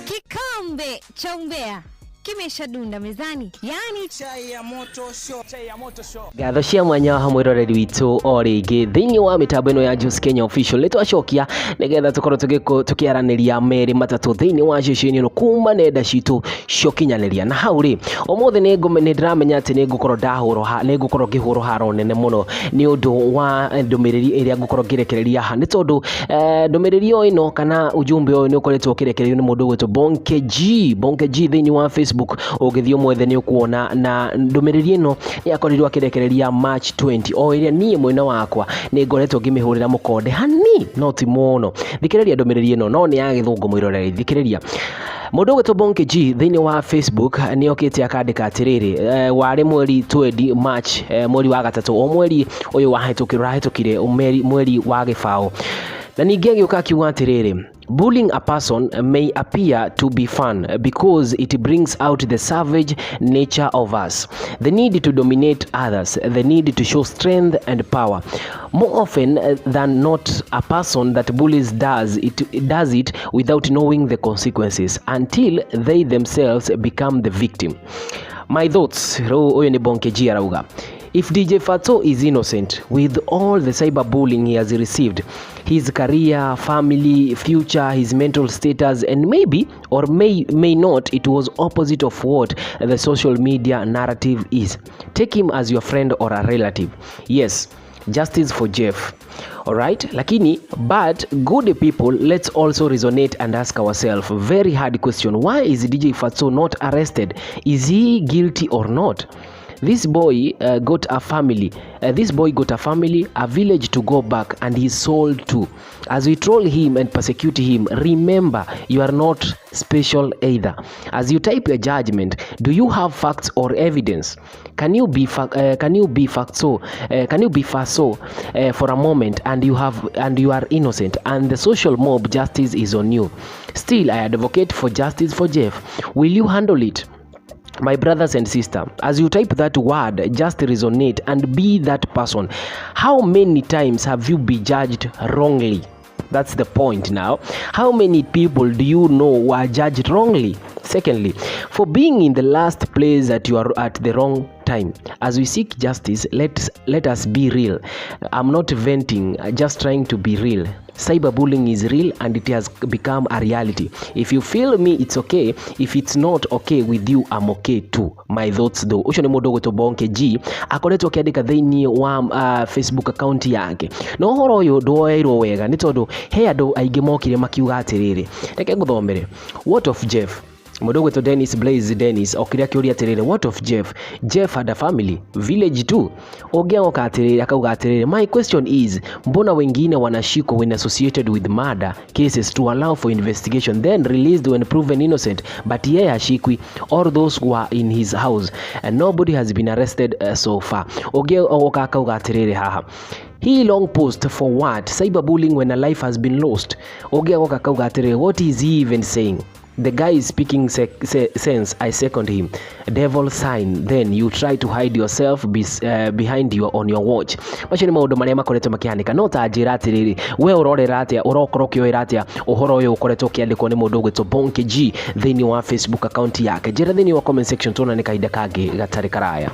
Kikombe cha umbea kimeshadunda mezani, yani Chai ya moto show. Chai ya moto show. Ngatho cia mwanya wa mwĩroreri witũ o rĩngĩ thĩinĩ wa mĩtambo ĩno ya Juice Kenya Official. Nĩ twacokia nĩgetha tũkorwo tũkĩaranĩria merĩ matatũ thĩinĩ wa ceceni ĩno kuma nenda citũ cia ũkinyanĩria. Na hau rĩ, ũmũthĩ nĩ ndĩramenya atĩ nĩ ngũkorwo ndahũrwo nĩ ngũkorwo ngĩhũrwo haro nene mũno nĩ ũndũ wa ndũmĩrĩri ĩrĩa ngũkorwo ngĩrekereria haha, nĩ tondũ ndũmĩrĩri o ĩno kana ujumbe ũyũ nĩ ũkoretwo ũkĩrekererio nĩ mũndũ ũgwĩtwo Bonke G, Bonke G thĩinĩ wa Facebook. Ũngĩthiĩ ũmwethe nĩ ũkuona, na ndũmĩrĩri ĩno nĩ akorirwo akĩrekereria March 20, o ĩrĩa niĩ mwena wakwa nĩ ngoretwo ngĩmĩhũrĩra mũkonde hani no ti mũno. Thikĩrĩria ndũmĩrĩri ĩno, no nĩ ya Gĩthũngũ, mwĩroreri, thikĩrĩria. Mũndũ ũgwĩtwo Bonke G thĩinĩ wa Facebook nĩ okĩte akandĩka atĩrĩrĩ, warĩ mweri 20 March, mweri wa gatatũ, o mweri ũyũ wahĩtũkire, ũrahĩtũkire mweri wa gĩbaũ. Na ningĩ agĩũka akiuga atĩrĩrĩ, "Bullying a person may appear to be fun because it brings out the savage nature of us, the need to dominate others, the need to show strength and power. More often than not, a person that bullies does it without knowing the consequences until they themselves become the victim. My thoughts," rĩu ũyũ nĩ Bonke G arauga, "If DJ Fatxo is innocent, with all the cyberbullying he has received, his career, family, future, his mental status, and maybe or may not, it was opposite of what the social media narrative is. Take him as your friend or a relative. Yes, justice for Jeff. Alright, lakini but good people, let's also resonate and ask ourselves very hard question. Why is DJ Fatxo not arrested? Is he guilty or not? This boy got a family. This boy got a family, a village to go back, and his soul too. As we troll him and persecute him, remember you are not special either. As you type your judgment, do you have facts or evidence? Can you be Fatxo? Can you be Fatxo for a moment and you have and you are innocent and the social mob justice is on you? Still, I advocate for justice for Jeff. Will you handle it? My brothers and sister, as you type that word, just resonate and be that person. How many times have you been judged wrongly? That's the point now. How many people do you know were judged wrongly? Secondly, for being in the last place that you are at the wrong time. As we seek justice, let us be real. I'm not venting, just trying to be real. Cyberbullying is real and it has become a reality. If you feel me, it's okay. If it's not okay with you, I'm okay too. My thoughts though." Ũcio nĩ mũndũ ũgwĩtwo Bonke G akoretwo akĩandĩka thĩinĩ wa Facebook account yake. Na ũhoro ũyũ ndwoeirwo wega nĩ tondũ he andũ aingĩ mokire makiuga atĩrĩrĩ, reke ngũthomere. "What of Jeff?" Mũndũ ũgwĩtwo Dennis Blaze Dennis okire akĩũria atĩrĩrĩ, "What of Jeff? Jeff had a family, village too." Ũngĩ agoka atĩrĩrĩ akauga atĩrĩrĩ, "My question is, mbona wengine wanashikwa when associated with murder cases to allow for investigation, then released when proven innocent, but yeye hashikwi? All those who are in his house and nobody has been arrested so far." Ũngĩ ogoka akauga atĩrĩrĩ haha, "Hii long post for what? Cyberbullying when a life has been lost." Ũngĩ agoka akauga atĩrĩrĩ, "What is he even saying? The guy is speaking sense. I second him. Devil sign. Then you try to hide yourself behind your on your watch." Macio nĩ maũndũ marĩa makoretwo makĩhanĩka. No ta njĩra atĩrĩrĩ, we ũrorera atĩa, ũrokorwo ũkĩoera atĩa ũhoro ũyũ ũkoretwo ũkĩandĩkwo nĩ mũndũ ũgwĩtwo Bonke G thĩinĩ wa Facebook account yake? Njĩra thĩinĩ wa comment section, tuonane kahinda kangĩ gatarĩ karaya.